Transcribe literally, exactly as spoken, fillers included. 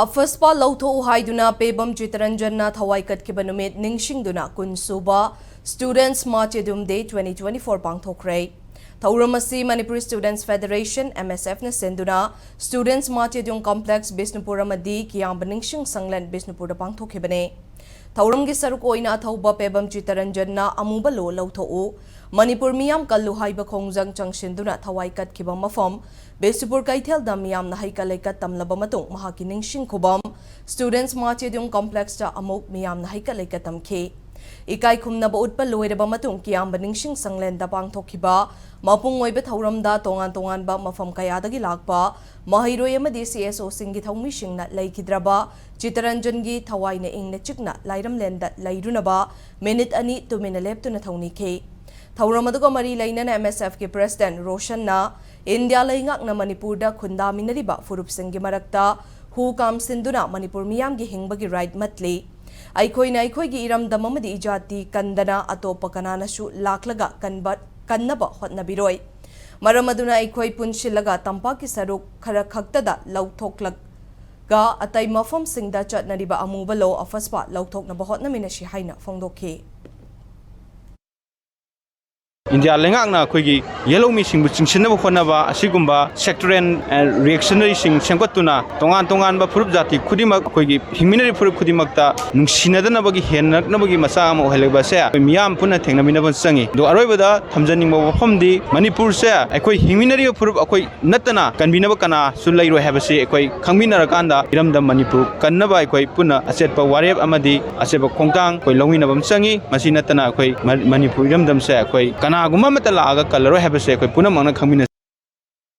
ꯑꯐꯁꯄꯥ ꯂꯧꯊꯣꯛꯎ ꯍꯥꯏꯗꯨꯅ ꯄꯦꯕꯝ ꯆꯤꯇꯔꯟꯖꯟꯅ ꯊꯋꯥꯏ ꯀꯠꯈꯤꯕ ꯅꯨꯃꯤꯠ ꯅꯤꯡꯁꯤꯡꯗꯨꯅ ꯀꯨꯟ ꯁꯨꯕ Students Martyrdom Day twenty twenty-four ꯄꯥꯡꯊꯣꯛꯈ꯭ꯔꯦ꯫ ꯊꯧꯔꯝ ꯑꯁꯤ Manipur Students Federation, M S F ꯅ ꯁꯤꯟꯗꯨꯅ Students Martyrdom Complex ꯕꯤꯁꯅꯨꯄꯨꯔ ꯑꯃꯗꯤ ꯀꯤꯌꯥꯝꯕ ꯅꯤꯡꯁꯤꯡ ꯁꯪꯂꯦꯟ ꯕꯤꯁꯅꯨꯄꯨꯔꯗ ꯄꯥꯡꯊꯣꯛꯈꯤꯕꯅꯤ꯫ ꯊꯧꯔꯝꯒꯤ ꯁꯔꯨꯛ ꯑꯣꯏꯅ ꯑꯊꯧꯕ ꯄꯦꯕꯝ ꯆꯤꯇꯔꯟꯖꯟꯅ ꯑꯃꯨꯕ ꯂꯣ ꯂꯧꯊꯣꯛꯎ, ꯃꯅꯤꯄꯨꯔ ꯃꯤꯌꯥꯝ ꯀꯜꯂꯨ ꯍꯥꯏꯕ ꯈꯣꯡꯖꯪ ꯆꯪꯁꯤꯟꯗꯨꯅ ꯊꯋꯥꯏ ꯀꯠꯈꯤꯕ ꯃꯐꯝ ꯕꯤꯁꯅꯨꯄꯨꯔ ꯀꯩꯊꯦꯜꯗ ꯃꯤꯌꯥꯝꯅ ꯍꯩꯀꯠ ꯂꯩꯀꯠ ꯇꯝꯂꯕ ꯃꯇꯨꯡ ꯃꯍꯥꯛꯀꯤ ꯅꯤꯡꯁꯤꯡ ꯈꯨꯕꯝ Students Martyrdom Complex ꯇ ꯑꯃꯨꯛ ꯃꯤꯌꯥꯝꯅ ꯍꯩꯀꯠ ꯂꯩꯀꯠ ꯇꯝꯈꯤ꯫ ꯏꯀꯥꯏ ꯈꯨꯝꯅꯕ ꯎꯠꯄ ꯂꯣꯏꯔꯕ ꯃꯇꯨꯡ ꯀꯤꯌꯥꯝꯕ ꯅꯤꯡꯁꯤꯡ ꯁꯪꯂꯦꯟꯗ ꯄꯥꯡꯊꯣꯛꯈꯤꯕ ꯃꯄꯨꯡ ꯑꯣꯏꯕ ꯊꯧꯔꯝꯗ ꯇꯣꯉꯥꯟ ꯇꯣꯉꯥꯟꯕ ꯃꯐꯝ ꯀꯌꯥꯗꯒꯤ ꯂꯥꯛꯄ ꯃꯍꯩꯔꯣꯏ ꯑꯃꯗꯤ C S O ꯁꯤꯡꯒꯤ ꯊꯧꯃꯤꯁꯤꯡꯅ ꯂꯩꯈꯤꯗ꯭ꯔꯕ ꯆꯤꯇꯔꯟꯖꯟꯒꯤ ꯊꯋꯥꯏꯅ ꯏꯪꯅ ꯆꯤꯛꯅ ꯂꯥꯏꯔꯝꯂꯦꯟꯗ ꯂꯩꯔꯨꯅꯕ ꯃꯤꯅꯤꯠ ꯑꯅꯤ ꯇꯨꯃꯤꯟꯅ ꯂꯦꯞꯇꯨꯅ ꯊꯧꯅꯤꯈꯤ꯫ ꯊꯧꯔꯝ ꯑꯗꯨꯒ ꯃꯔꯤ ꯂꯩꯅꯅ M S F ꯀꯤ President ꯔꯣꯁꯟꯅ ꯏꯟꯗꯤꯌꯥ ꯂꯩꯉꯥꯛꯅ ꯃꯅꯤꯄꯨꯔꯗ ꯈꯨꯟꯗꯥꯃꯤꯟꯅꯔꯤꯕ ꯐꯨꯔꯨꯞꯁꯤꯡꯒꯤ ꯃꯔꯛꯇ ꯍꯨ ꯀꯥꯝꯁꯤꯟꯗꯨꯅ ꯃꯅꯤꯄꯨꯔ ꯃꯤꯌꯥꯝꯒꯤ ꯍꯤꯡꯕꯒꯤ right ꯃꯠꯂꯤ꯫ ꯑꯩꯈꯣꯏꯅ ꯑꯩꯈꯣꯏꯒꯤ ꯏꯔꯝꯗꯝ ꯑꯃꯗꯤ ꯏꯖꯥꯇꯤ ꯀꯟꯗꯅ ꯑꯇꯣꯞꯄ ꯀꯅꯥꯅꯁꯨ ꯂꯥꯛꯂꯒ ꯀꯟꯕ, ꯀꯟꯅꯕ ꯍꯣꯠꯅꯕꯤꯔꯣꯏ꯫ ꯃꯔꯝ ꯑꯗꯨꯅ ꯑꯩꯈꯣꯏ ꯄꯨꯟꯁꯤꯜꯂꯒ ꯇꯝꯄꯥꯛꯀꯤ ꯁꯔꯨꯛ ꯈꯔ ꯈꯛꯇꯗ ꯂꯧꯊꯣꯛꯂꯒ ꯑꯇꯩ ꯃꯐꯝꯁꯤꯡꯗ ꯆꯠꯅꯔꯤꯕ ꯑꯃꯨꯕ ꯂꯣ ꯑꯐꯁꯄꯥ ꯂꯧꯊꯣꯛꯅꯕ ꯍꯣꯠꯅꯃꯤꯟꯅꯁꯤ ꯍꯥꯏꯅ ꯐꯣꯡꯗꯣꯛꯈꯤ꯫ ꯏꯟꯗꯤꯌꯥ ꯂꯩꯉꯥꯛꯅ ꯑꯩꯈꯣꯏꯒꯤ ꯌꯦꯜꯍꯧꯃꯤꯁꯤꯡꯕꯨ ꯆꯤꯡꯁꯤꯟꯅꯕ ꯍꯣꯠꯅꯕ ꯑꯁꯤꯒꯨꯝꯕ sectoral reactionary ꯁꯤꯡ ꯁꯦꯝꯒꯠꯇꯨꯅ ꯇꯣꯉꯥꯟ ꯇꯣꯉꯥꯟꯕ ꯐꯨꯔꯨꯞ ꯖꯥꯇꯤ ꯈꯨꯗꯤꯡꯃꯛ, ꯑꯩꯈꯣꯏꯒꯤ ꯍꯤꯡꯃꯤꯟꯅꯔꯤꯕ ꯐꯨꯔꯨꯞ ꯈꯨꯗꯤꯡꯃꯛꯇ ꯅꯨꯡꯁꯤꯅꯗꯅꯕꯒꯤ ꯍꯦꯟꯅꯔꯛꯅꯕꯒꯤ ꯃꯆꯥꯛ ꯑꯃ ꯑꯣꯏꯍꯜꯂꯛꯄ ꯑꯁꯦ ꯑꯩꯈꯣꯏ ꯃꯤꯌꯥꯝ ꯄꯨꯟꯅ ꯊꯦꯡꯅꯃꯤꯟꯅꯕ ꯆꯪꯉꯤ꯫ ꯑꯗꯣ ꯑꯔꯣꯏꯕꯗ ꯊꯝꯖꯅꯤꯡꯕ ꯋꯥꯐꯝꯗꯤ ꯃꯅꯤꯄꯨꯔꯁꯦ ꯑꯩꯈꯣꯏ ꯍꯤꯡꯃꯤꯟꯅꯔꯤꯕ ꯐꯨꯔꯨꯞ ꯑꯩꯈꯣꯏ ꯅꯠꯇꯅ ꯀꯟꯕꯤꯅꯕ ꯀꯅꯥꯁꯨ ꯂꯩꯔꯣꯏ ꯍꯥꯏꯕꯁꯤ ꯑꯩꯈꯣꯏ ꯈꯪꯃꯤꯟꯅꯔꯀꯥꯟꯗ ꯏꯔꯝꯗꯝ ꯃꯅꯤꯄꯨꯔ ꯀꯟꯅꯕ ꯑꯩꯈꯣꯏ ꯄꯨꯟꯅ ꯑꯆꯦꯠꯄ ꯋꯥꯔꯦꯞ ꯑꯃꯗꯤ ꯑꯆꯦꯠꯄ ꯈꯣꯡꯊꯥꯡ ꯑꯩꯈꯣꯏ ꯂꯧꯃꯤꯟꯅꯕ ꯑꯃ ꯆꯪꯉꯤ꯫ ꯃꯁꯤ ꯅꯠꯇꯅ ꯑꯩꯈꯣꯏ ꯃ-, ꯃꯅꯤꯄꯨꯔ ꯏꯔꯝꯗꯝꯁꯦ ꯑꯩꯈꯣꯏ ꯀꯅꯥꯒꯨꯝꯕ ꯑꯃꯠꯇ ꯂꯥꯛꯑꯒ ꯀꯜꯂꯔꯣꯏ ꯍꯥꯏꯕꯁꯦ ꯑꯩꯈꯣꯏ ꯄꯨꯝꯅꯃꯛꯅ ꯈꯪꯃꯤꯟꯅ